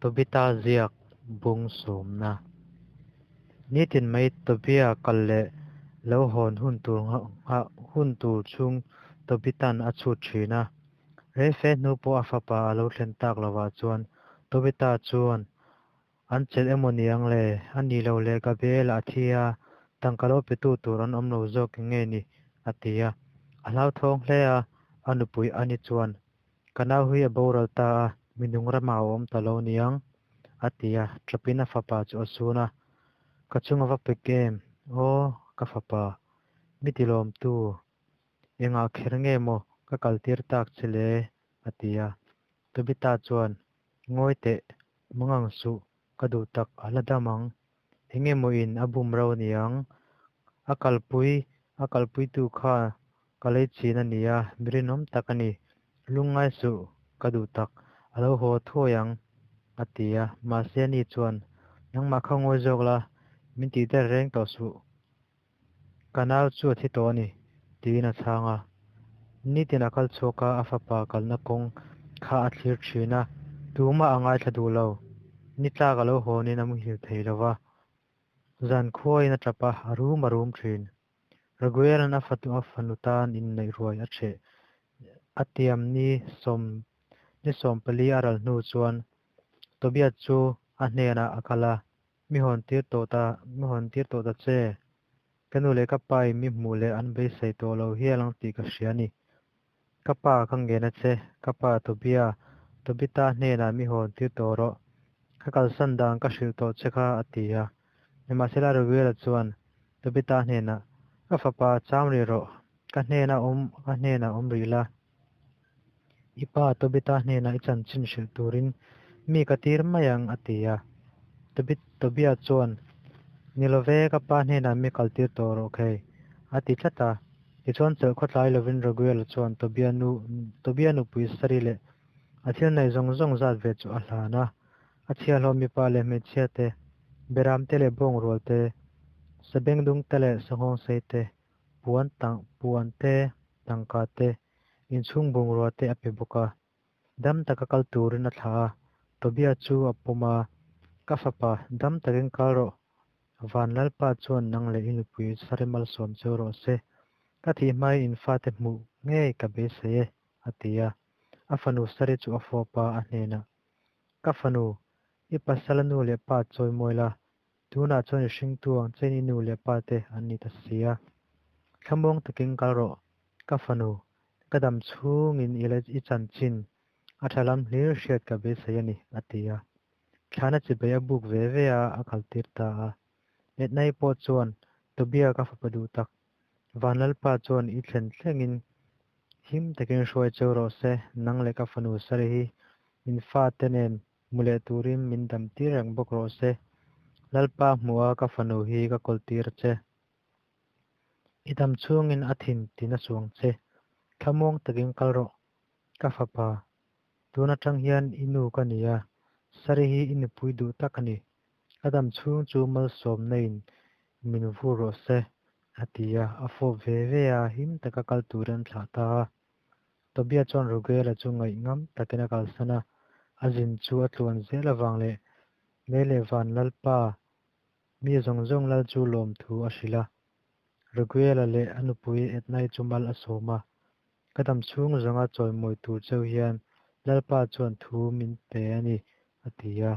Tobita ziak bung sawmna. Nitin mai Tobia kal leh lo hawn hun tur nghah hun tur chhung Tobitan a chhut thin a. Rei fe hnu pawh a fapa a lo thlen tak lovah chuan Tobita chuan, An chelh emaw niang le? A nih loh leh Gabriel-a a thi a, tangka lo petu tur an awm lo zawk nge ni? a ti a. A hlauthawng hle a, a nupui Ani chuan, Ka nau hi a boral ta a, minung ramah a awm ta lo niang, a ti a, ṭapin a fapa chu a sun a. Ka chung a va pek em? Aw, ka fapa, mi tilawmtu, engah kher nge maw ka kaltir tak che le? a ti a. Tobita chuan, Ngawi teh, mangang suh, ka duh tak, a la dam ang. Eng emaw in a bum ro niang. A kalpui, a kalpuitu kha ka lei chin a ni a, mi rinawm tak a ni. Lungngai suh, ka duh tak, a lo haw thuai ang, a ti a. Mahse ani chuan, Nangmah kha ngawi zawk la, min tih der reng tawh suh. Ka nau chu a thi tawh a ni, tiin a chhang a. Nitin a kal chhuak a, a fapa kalna kawng kha a thlir thin a, tumah a ngaithla duh lo. Ni tlak a lo hawnin a muhil thei lo va, zan khuaiin a tap a, a rum a rum thin. Raguela'n a fatu a fanu tan inneih ruai a ṭheh a tiam ni sawm ni 14 a ral hnu chuan Tobias chu a hnenah a kal a, Mi hawn tir tawh ta, mi hawn tir tawh ta che. Ka nu leh ka pa in mi hmuh leh an beisei tawh lo hial ang tih ka hria a ni. Ka pa ka ngen a che, ka pa Tobia, Tobita hnenah mi hawn tir tawh rawh. Ka kalsan dan ka hrilh tawh che kha, a ti a. Nimahsela Raguela chuan Tobita hnenah, Ka fapa cham rih rawh, ka hnena awm, ka hnenah awm rih la. I pa Tobita hnenah i chanchin hrilh turin mi ka tir mai ang, a ti a. Tobit Tobia chuan, Ni lo ve, ka pa hnenah mi kal tir tawh rawh khei, a ti tlat a. Tichuan chelh khawtlai lovin Raguela chuan Tobia nu Tobia nupui Sari leh a thil neih zawng zawng zat ve chu a hlan a. A chhiahhlawh mipa leh hmeichhia te, beram te leh bawngrual te, sabengdung te leh sanghawngsei te, puan tang puan te, tangka te, inchhung bungrua te a pe bawk a. Dam taka kal turin a thlah a, Tobia chu a pawm a, Ka fapa, dam takin kal rawh. Van Lalpa chuan nang leh i nupui Sari malsawm cheu rawh se. Ka thih hmain in fate hmuh ngei ka beisei e, a ti a. A fanu Sari chu a fawp a, a hnenah, Ka fanu, i pasala nu leh pa chawi mawi la, Tunah chuan i hringtu ang chein i nu leh pa te an ni ta si a. Thlamuang takin kal rawh, ka fanu, ka dam chhungin i la i chanchin a tha lam hlir hriat ka beisei a ni, a ti a. Thlana chibei a buk ve ve a, a kaltir ta a. Etnai pawh chuan, Tobia ka fapa duh tak, Vanlalpa chuan i thlen thlengin him takin hruai cheu rawh se, nang leh ka fanu Sari hi in fate nen Hmu leh turin min dam tir reng bawk rawh se. Lalpa hmuh a ka fanu hi ka kawl tir a che. I dam chhungin a thin tin a suang che. Thlamuang takin kal rawh, ka fapa. Tun atang hian i nu ka ni a, Sari hi i nupui duh tak a ni. Ka dam chhung chu malsawmna in min vur rawh se, a ti a, a fawp ve ve a, him taka kal turin an thlah ta a. Tobia chuan Rugela chu ngaih ngam takin a kalsan a, a zin chu a tluan zel avang leh Lei leh Van Lalpa mi zawng zawng lal chu lawmthu a hrilh a. Ruguela leh a nupui Ednai chu mal a sawm a, Ka dam chhung zawnga chawimawi tur cheu hian Lalpa chuan thu min pe a ni, a ti a.